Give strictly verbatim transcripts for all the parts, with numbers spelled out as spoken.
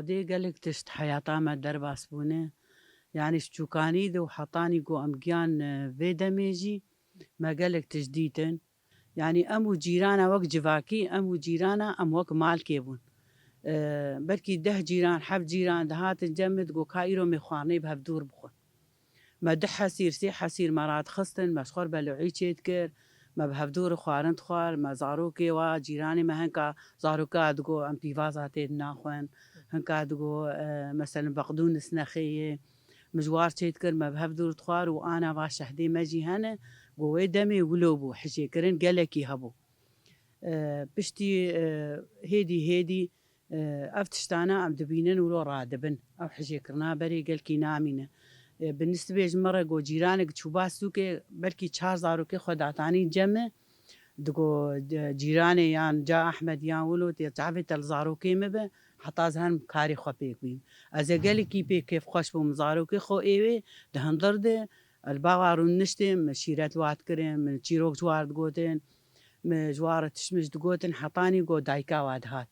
Dê gelek tişt heyata me derbas bûne. Yanî ji çûkanî de û hetanî ku em giyan, e, vê demê jî me gelek tişt dîtin. Yanî em û cîrana wek civakî, em û cîrana em wek malkê bûn. E, belkî deh cîran, heft cîran dihatin cem min, digot ka îro me xwarinê bi hev dûr bixwin. Me du hesîr, sê hesîr me radixistin, me ji xwe re beluî çêdikir, me bi hevdû re xwarin dixwar, me zarokê wa, cîranê me hinka zaroka digot, em pîvaza tê de naxwin, hinka digot, e, meselen, beqdûnis nexê yê. Min ji war çêdikir, me bi hevdû re dixwar û ana va şehdê me jî hene, got wê demê wilo bû, hijêkirin gelekî hebû. E, piştî, e, hêdî hêdî, e, ev tiştana em dibînin wilo radibin. Ew hijêkirina berê gelkî namîne. E, bi nisbê ji min re got cîranek çûba sûkê, belkî çar zarokê xwe datanî cem min. Digot, e, cîranê yan ca Ehmed yan wilo tê çavê te li zarokê min be, heta ez herim karê xwe pêk bîm. Ez ê gelekî pê kêfxweş bûm, zarokê xwe êwê di hundir de, li ba wa rûniştê min şîret wa dikirin, min çîrok ji war digotin. Me ji wan re tişt min ji digotin, hetanî got dayika wa dihat.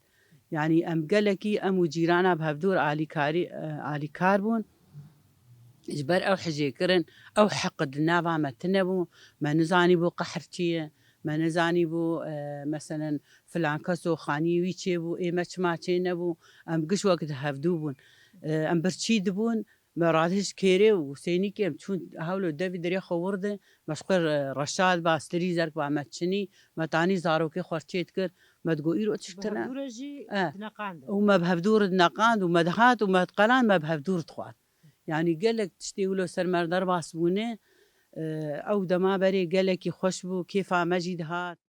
Yanî em gelekî, em û cîrana bi hevdûr alîkarî, e, alîkar bûn. Ji ber ew hijêkirin, ew heq di nava me tune bû. Me nizanîbû qehr çi ye. Me nizanîbû, e, meselen, filan keso xaniyê wî çêbû, ê me çima çê nebû. Em giş wek di hevdû bûn. E, em birçî dibûn, Me radihişt kêrê û sênîkê em çûn hewlo devî derya xwe wir de, me ji xwe re-, reşad ba, stirî zerk ba, me çinî, me tanî zarokê xwe çê dikir, me digot, "Îro çi tune?" Hevdû re jî Eh. dineqandin. Û me bi hevdû re dineqand û me dihat û me diqeland, me bi hevdû re dixwar. Yanî gelek tiştê wilo ser me re derbas bûne, eh, ew dema berê gelekî xweş bû, kêfa me jî dihat.